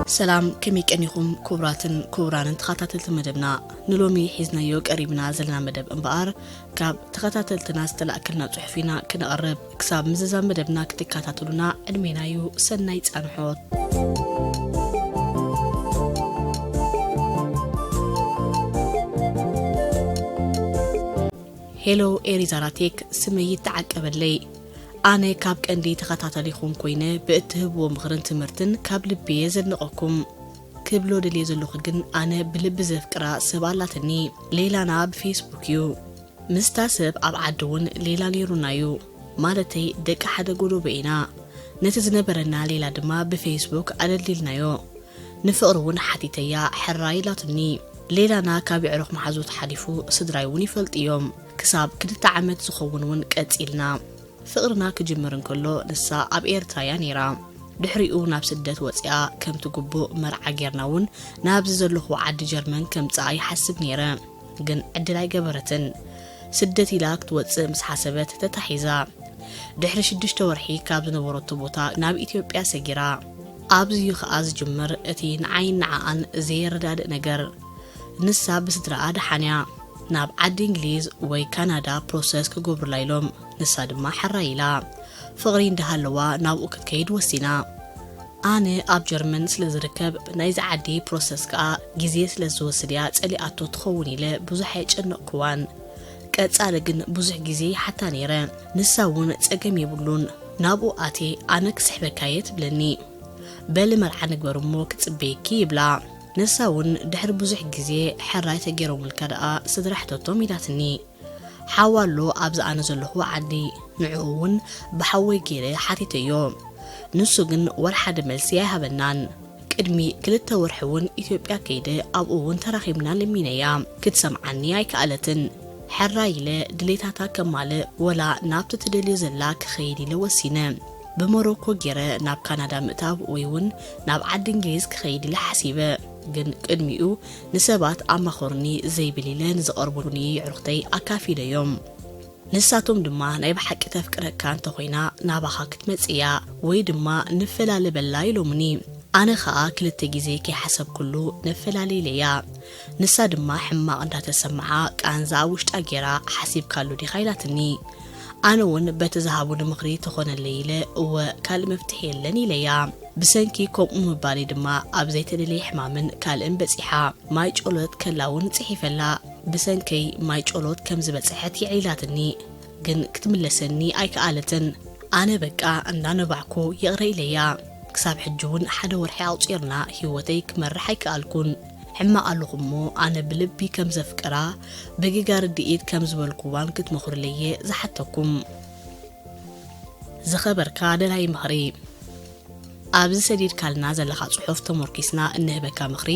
ሰላም፣ ከመይ ቀኒኹም ክቡራትን ክቡራንን ተኸታተልቲ መደብና? ንሎሚ ሒዝናዮ ቀሪብና ዘለና መደብ እምበኣር፣ ካብ ተኸታተልትና ዝተላእከልና ጽሑፍ ኢና ክነቕርብ። ክሳብ ምዝዛም መደብና ክትከታተሉና ዕድሜና እዩ። ሰናይ ጻንሖት። ሄሎ ኤሪ ዛራቴክ፣ ስመይ ይተዓቀበለይ። ኣነ ካብ ቀንዲ ተኸታታሊኹም ኮይነ፣ ብእትህብዎ ምኽርን ትምህርትን ካብ ልቢ እየ ዘድንቐኩም። ክብሎ ደልየ ዘለኹ ግን፣ ኣነ ብልቢ ዘፍቅራ ሰብ ኣላትኒ። ሌላና ብፌስቡክ እዩ። ምስታ ሰብ ኣብ ዓዲ እውን ሌላ ነይሩና እዩ። ማለተይ፣ ደቂ ሓደ ጎደቦ ኢና። ነቲ ዝነበረና ሌላ ድማ ብፌስቡክ ኣደልዲልናዮ። ንፍቕሪ እውን ሓቲተያ፣ ሕራይ ኢላትኒ። ሌላና ካብ የዕሩኽ መሓዙት ሓሊፉ ስድራይ እውን ይፈልጡ እዮም። ክሳብ ክልተ ዓመት ዝኸውን እውን ቀጺልና። ፍቕርና ክጅምር እንከሎ፣ ንሳ ኣብ ኤርትራ እያ ነይራ። ድሕሪኡ ናብ ስደት ወጺኣ፣ ከምቲ ግቡእ መርዓ ጌርና እውን ናብዚ ዘለኹ ዓዲ ጀርመን ከምጽኣ ይሓስብ ነይረ። ግን ዕድል ኣይገበረትን። ስደት ኢላ ክትወጽእ ምስ ሓሰበት ተታሒዛ። ድሕሪ ሽዱሽተ ወርሒ ካብ ዝነበረቶ ቦታ ናብ ኢትዮጵያ ሰጊራ። ኣብዚ እዩ ኸኣ ዝጅምር እቲ ንዓይን ንዓኣን ዘየረዳድእ ነገር። ንሳ ብስድራኣ ደሓን እያ። ናብ ዓዲ እንግሊዝ ወይ ካናዳ ፕሮሰስ ክገብሩላ ኢሎም፣ ንሳ ድማ ሕራይ ኢላ። ፍቕሪ እንዳሃለዋ ናብኡ ክትከይድ ወሲና። ኣነ ኣብ ጀርመን ስለ ዝርከብ፣ ናይዚ ዓዲ ፕሮሰስ ከኣ ግዜ ስለ ዝወስድ እያ ጸሊኣቶ ትኸውን ኢለ ብዙሕ ኣይጨነቕኩዋን። ቀጻሊ ግን ብዙሕ ግዜ ይሓታ ነይረ። ንሳ እውን ጸገም የብሉን። ናብኡ ኣትየ ኣነ ክስሕበካ እየ ትብለኒ። በሊ መርዓ ንግበር እሞ ክጽበየኪ ይብላ። ንሳ እውን ድሕሪ ብዙሕ ግዜ ሕራይ ተገይሮምልካ ደኣ ስድራ ሕተቶም ኢላትኒ። ሓው ኣሎ ኣብዚ ኣነ ዘለኹ ዓዲ። ንዕኡ እውን ብሓወይ ገይረ ሓቲተዮ። ንሱ ግን ወላ ሓደ መልሲ ኣይሃበናን። ቅድሚ ክልተ ወርሒ እውን ኢትዮጵያ ከይደ ኣብኡ እውን ተራኺብና ለሚነያ። ክትሰምዓኒ ኣይከኣለትን። ሕራይ ኢለ ድሌታታ ከማልእ ወላ ናብቲ ትደልዮ ዘላ ክኸይድ ኢለ ወሲነ። ብሞሮኮ ገይረ ናብ ካናዳ ምእታው ወይ እውን ናብ ዓዲ እንግሊዝ ክኸይድ ኢለ ሓሲበ። ግን ቅድሚኡ ንሰባት ኣማኽሩኒ ዘይብል ኢለ ንዝቐርቡኒ የዕሩኽተይ ኣካፊለዮም። ንሳቶም ድማ ናይ ብሓቂ ተፍቅረካ እንተኾይና ናባኻ ክትመጽእ እያ ወይ ድማ ንፈላለ በላ ኢሎምኒ። ኣነ ኸኣ ክልተ ግዜ ከይሓሰብኩሉ ንፈላለ ኢለያ። ንሳ ድማ ሕማቕ እንዳተሰምዓ ቃንዛ ኣብ ውሽጣ ገይራ ሓሲብካሉ ዲኻ ኢላትኒ። ኣነ እውን በቲ ዝሃቡኒ ምኽሪ ተኾነለይ ኢለ እወ ካልእ መፍትሒ የለን ኢለያ። ብሰንኪ ከምኡ ምባለይ ድማ ኣብ ዘይተደለየ ሕማምን ካልእን በጺሓ። ማይ ጨሎት ከላ እውን ጽሒፈላ። ብሰንከይ ማይ ጨሎት ከም ዝበጽሐት የዕሊላትኒ። ግን ክትምለሰኒ ኣይከኣለትን። ኣነ በቃ እንዳነባዕኩ ይቕረ ኢለያ። ክሳብ ሕጂ እውን ሓደ ወርሒ ኣቑጺርና ህይወተይ ክመርሕ ኣይከኣልኩን። ሕማቕ ኣለኹ እሞ ኣነ ብልቢ ከም ዘፍቅራ ብጌጋ ርድኢት ከም ዝበልኩዋን ክትመኽሩለየ ዝሓተኩም። ዝኸበርካ ደላይ ምኽሪ፣ ኣብዚ ሰዲድካልና ዘለኻ ጽሑፍ ተሞርኪስና እንህበካ ምኽሪ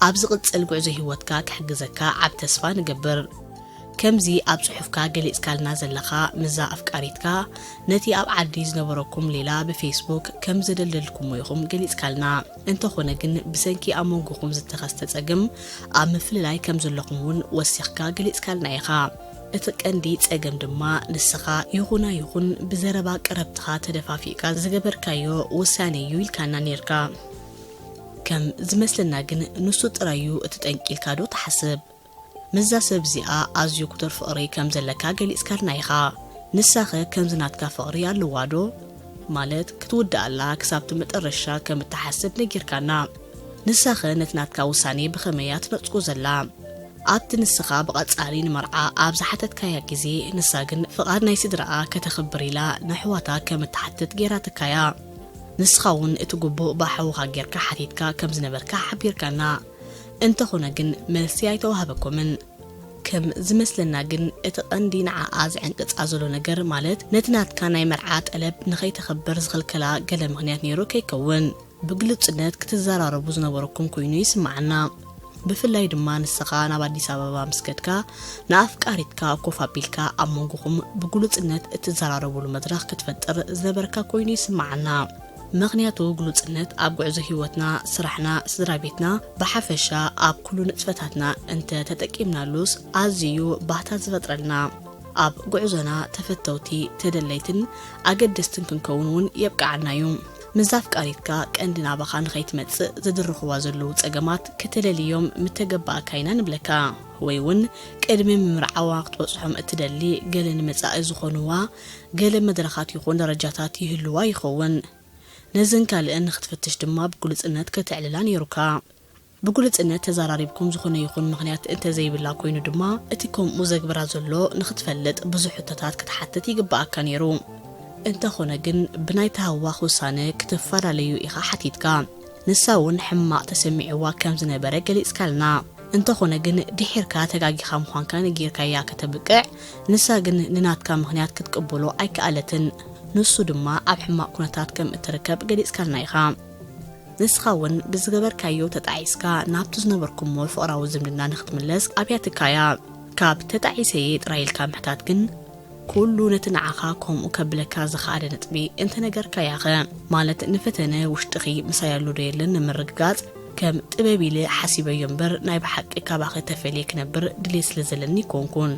ኣብ ዝቕጽል ጉዕዞ ህይወትካ ክሕግዘካ ዓብ ተስፋ ንገብር። ከምዚ ኣብ ጽሑፍካ ገሊጽካልና ዘለኻ፣ ምስዛ ኣፍቃሪትካ ነቲ ኣብ ዓዲ ዝነበረኩም ሌላ ብፌስቡክ ከም ዘደልደልኩሞ ኢኹም ገሊጽካልና። እንተኾነ ግን ብሰንኪ ኣብ መንጎኹም ዝተኸስተ ጸገም ኣብ ምፍልላይ ከም ዘለኹም እውን ወሲኽካ ገሊጽካልና ኢኻ። እቲ ቀንዲ ጸገም ድማ ንስኻ ይኹን ኣይኹን ብዘረባ ቀረብትኻ ተደፋፊእካ ዝገበርካዮ ውሳኔ እዩ ኢልካና ኔርካ። ከም ዝመስለና ግን ንሱ ጥራይ እዩ እቲ ጠንቂ ኢልካ ዶ ትሓስብ? ምስዛ ሰብ እዚኣ ኣዝዩ ክቱር ፍቕሪ ከም ዘለካ ገሊጽካልና ኢኻ። ንሳኸ ከምዚ ናትካ ፍቕሪ ኣለዋ ዶ? ማለት ክትውድኣላ ክሳብ እቲ መጠረሻ ከም እትሓስብ ነጊርካና። ንሳኸ ነቲ ናትካ ውሳኔ ብኸመይ እያ ትነጽጎ ዘላ? ኣብቲ ንስኻ ብቐጻሊ ንመርዓ ኣብ ዝሓተትካያ ግዜ፣ ንሳ ግን ፍቓድ ናይ ስድራኣ ከተኽብር ኢላ ንኣሕዋታ ከም እትሓትት ገይራትካያ። ንስኻ እውን እቲ ግቡእ ብሓውኻ ጌርካ ሓቲትካ ከም ዝነበርካ ሓቢርካና። እንተኾነ ግን መልሲ ኣይተዋህበኩምን። ከም ዝመስለና ግን እቲ ቀንዲ ንዓኣ ዝዕንቅጻ ዘሎ ነገር፣ ማለት ነቲ ናትካ ናይ መርዓ ጠለብ ንኸይተኽብር ዝኽልክላ ገለ ምኽንያት ነይሩ ከይከውን፣ ብግሉጽነት ክትዘራረቡ ዝነበረኩም ኮይኑ ይስምዓና። ብፍላይ ድማ ንስኻ ናብ ኣዲስ ኣበባ ምስ ከድካ ንኣፍቃሪትካ ኮፍ ኣቢልካ ኣብ መንጎኹም ብግሉጽነት እትዘራረቡሉ መድረኽ ክትፈጥር ዝነበርካ ኮይኑ ይስምዓና። ምኽንያቱ ግሉጽነት ኣብ ጉዕዞ ህይወትና፣ ስራሕና፣ ስድራ ቤትና፣ ብሓፈሻ ኣብ ኩሉ ንጥፈታትና እንተ ተጠቂምናሉስ ኣዝዩ ባህታ ዝፈጥረልና። ኣብ ጉዕዞና ተፈተውቲ፣ ተደለይትን ኣገደስትን ክንከውን እውን የብቅዓና እዩ። ምስ ኣፍቃሪትካ ቀንዲ ናባኻ ንኸይትመጽእ ዝድርኽዋ ዘለዉ ጸገማት ከተለልዮም ምተገባእካ ኢና ንብለካ። ወይ እውን ቅድሚ ምምርዓዋ ክትበጽሖም እትደሊ ገለ ንመጻኢ ዝኾንዋ ገለ መድረኻት ይኹን ደረጃታት ይህልዋ ይኸውን። ነዝን ካልእን ንኽትፍትሽ ድማ ብግሉጽነት ከተዕልላ ነይሩካ። ብግሉጽነት ተዛራሪብኩም ዝኾነ ይኹን ምኽንያት እንተዘይብላ ኮይኑ ድማ፣ እቲ ከምኡ ዘግብራ ዘሎ ንኽትፈልጥ ብዙሕ ሕቶታት ክትሓትት ይግብኣካ ነይሩ። እንተኾነ ግን፣ ብናይ ተሃዋኽ ውሳነ ክትፈላለዩ ኢኻ ሓቲትካ። ንሳ እውን ሕማቕ ተሰሚዕዋ ከም ዝነበረ ገሊጽካልና። እንተኾነ ግን፣ ድሒርካ ተጋጊኻ ምዃንካ ነጊርካያ ከተብቅዕ፣ ንሳ ግን ንናትካ ምኽንያት ክትቅበሎ ኣይከኣለትን። ንሱ ድማ ኣብ ሕማቕ ኩነታት ከም እትርከብ ገሊጽካልና ኢኻ። ንስኻ እውን ብዝገበርካዮ ተጣዒስካ ናብቲ ዝነበርኩሞ ፍቕራዊ ዝምድና ንኽትምለስ ኣብያትካያ። ካብ ተጣዒሰየ ጥራይ ኢልካ ምሕታት ግን፣ ኩሉ ነቲ ንዓኻ ከምኡ ከብለካ ዝኸኣለ ነጥቢ እንተነገርካያኸ? ማለት ንፈተነ ውሽጥኺ ምሳይ ኣሎ ዶ የለን ንምርግጋጽ ከም ጥበብ ኢለ ሓሲበዮ እምበር፣ ናይ ብሓቂ ካባኺ ተፈልየ ክነብር ድሌት ስለ ዘለኒ ኣይኮንኩን።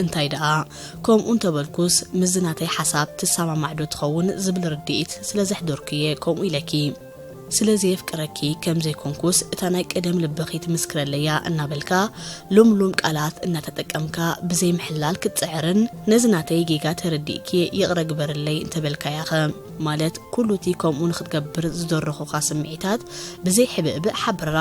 እንታይ ደኣ፣ ከምኡ እንተበልኩስ፣ ምስዚ ናተይ ሓሳብ ትሰማማዕ ዶ ትኸውን ዝብል ርድኢት ስለ ዘሕደርኩ'የ ከምኡ ኢለኪ። ስለ ዘየፍቅረኪ ከም ዘይኮንኩስ፣ እታ ናይ ቀደም ልብኺ ትምስክረለይ'ያ እናበልካ፣ ልምሉም ቃላት እናተጠቀምካ ብዘይምሕላል ክትጽዕርን፣ ነዚ ናተይ ጌጋ ተረዲእኪ ይቕረ ግበርለይ እንተበልካያኸ? ማለት፣ ኩሉ እቲ ከምኡ ንኽትገብር ዝደረኹኻ ስምዒታት ብዘይ ሕብእብእ ሓብራ።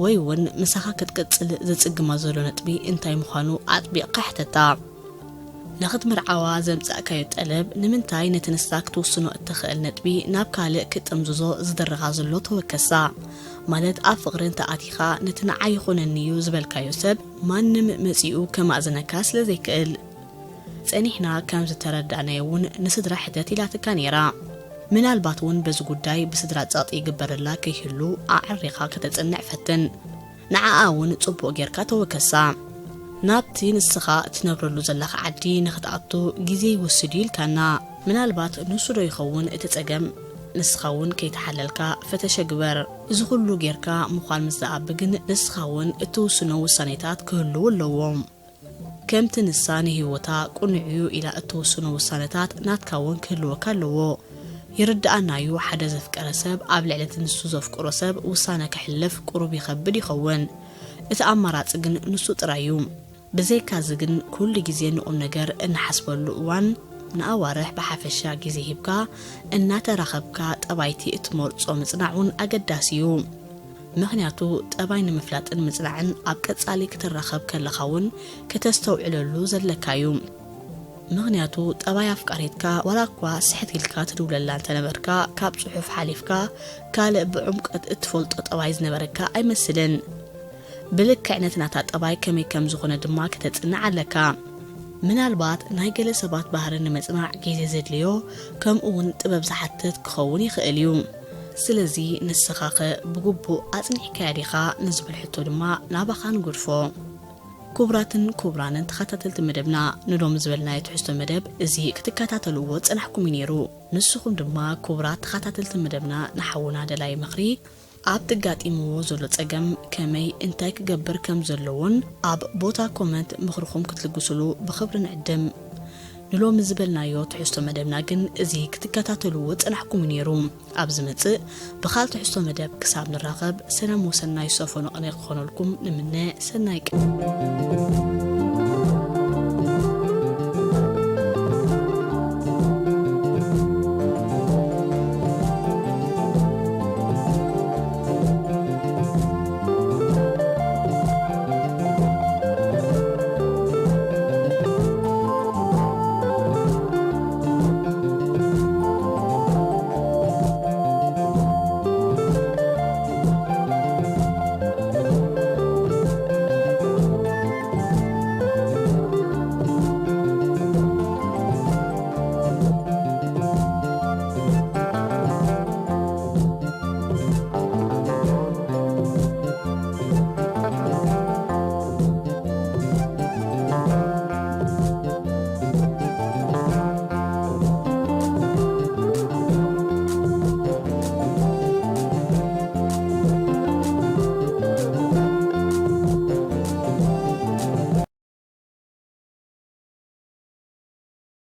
ወይ እውን ምሳኻ ክትቅጽል ዘጽግማ ዘሎ ነጥቢ እንታይ ምዃኑ ኣጥቢቕካ ሕተታ። ንኽትምርዓዋ ዘምጻእካዮ ጠለብ ንምንታይ ነቲ ንሳ ክትውስኖ እትኽእል ነጥቢ ናብ ካልእ ክትጥምዝዞ ዝድርኻ ዘሎ ተወከሳ? ማለት ኣብ ፍቕሪ እንተ ኣቲኻ ነቲ ንዓይ ይኹነኒ እዩ ዝበልካዮ ሰብ ማንም መጺኡ ከማእዝነካ ስለ ዘይክእል። ጸኒሕና ከም ዝተረዳእናዮ እውን ንስድራ ሕተት ኢላትካ ነይራ። ምናልባት እውን በዚ ጉዳይ ብስድራ ጸቕጢ ይግበረላ ከይህሉ ኣዕሪኻ ከተጽንዕ ፈትን። ንዓኣ እውን ጽቡቕ ጌርካ ተወከሳ። ናብቲ ንስኻ እትነብረሉ ዘለኻ ዓዲ ንኽትኣቱ ግዜ ይወስድ እዩ ኢልካና። ምናልባት ንሱ ዶ ይኸውን እቲ ጸገም? ንስኻ እውን ከይተሓለልካ ፈተሸ ግበር። እዚ ኩሉ ጌርካ ምዃን ምስ ዝኣቢ ግን ንስኻ እውን እትውስኖ ውሳኔታት ክህልዉ ኣለዎም። ከምቲ ንሳ ንህይወታ ቅኑዕ እዩ ኢላ እትውስኖ ውሳነታት ናትካ እውን ክህልወካ ኣለዎ። ይርድኣና እዩ፣ ሓደ ዘፍቀረ ሰብ ኣብ ልዕሊ እቲ ንሱ ዘፍቅሮ ሰብ ውሳነ ከሕልፍ ቁሩብ ይኸብድ ይኸውን። እቲ ኣማራጺ ግን ንሱ ጥራይ እዩ። ብዘይካዚ ግን ኩሉ ግዜ ንቑም ነገር እንሓስበሉ እዋን ንኣዋርሕ ብሓፈሻ ግዜ ሂብካ እናተራኸብካ ጠባይቲ እትመርጾ ምጽናዕ እውን ኣገዳሲ እዩ። ምኽንያቱ ጠባይ ንምፍላጥን ምጽናዕን ኣብ ቀጻሊ ክትራኸብ ከለኻ እውን ከተስተውዕለሉ ዘለካ እዩ። ምኽንያቱ ጠባይ ኣፍቃሪትካ ዋላ እኳ ስሕት ኢልካ ትድውለላ እንተነበርካ ካብ ጽሑፍ ሓሊፍካ ካልእ ብዕምቀት እትፈልጦ ጠባይ ዝነበረካ ኣይመስልን። ብልክዕነት ናታ ጠባይ ከመይ ከም ዝኾነ ድማ ከተጽንዕ ኣለካ። ምናልባት ናይ ገለ ሰባት ባህሪ ንምጽናዕ ግዜ ዘድልዮ ከምኡ እውን ጥበብ ዝሓትት ክኸውን ይኽእል እዩ። ስለዚ ንስኻኸ ብግቡእ ኣጽኒዕካያ ዲኻ ንዝብል ሕቶ ድማ ናባኻ ንገድፎ። ክቡራትን ክቡራንን ተኸታተልቲ መደብና፣ ንሎሚ ዝበልናዮ ትሕዝቶ መደብ እዚ ክትከታተልዎ ዝጸናሕኩም እዩ ነይሩ። ንስኹም ድማ ክቡራት ተኸታተልቲ መደብና ንሓውና ደላይ ምኽሪ ኣብ ተጋጢምዎ ዘሎ ጸገም ከመይ እንታይ ክገብር ከም ዘለዎን ኣብ ቦታ ኮመንት ምኽርኹም ክትልግሱሉ ብኽብሪ ንዕድም። ንሎሚ ዝበልናዮ ትሕዝቶ መደብና ግን እዚ ክትከታተልዎ ዝጸናሕኩም እዩ ነይሩ። ኣብ ዝመጽእ ብኻልእ ትሕዝቶ መደብ ክሳብ ንራኸብ ሰላም ወሰናይ ዝሰፈኖ ቅነ ክኾነልኩም ንምነ። ሰናይ ቀን።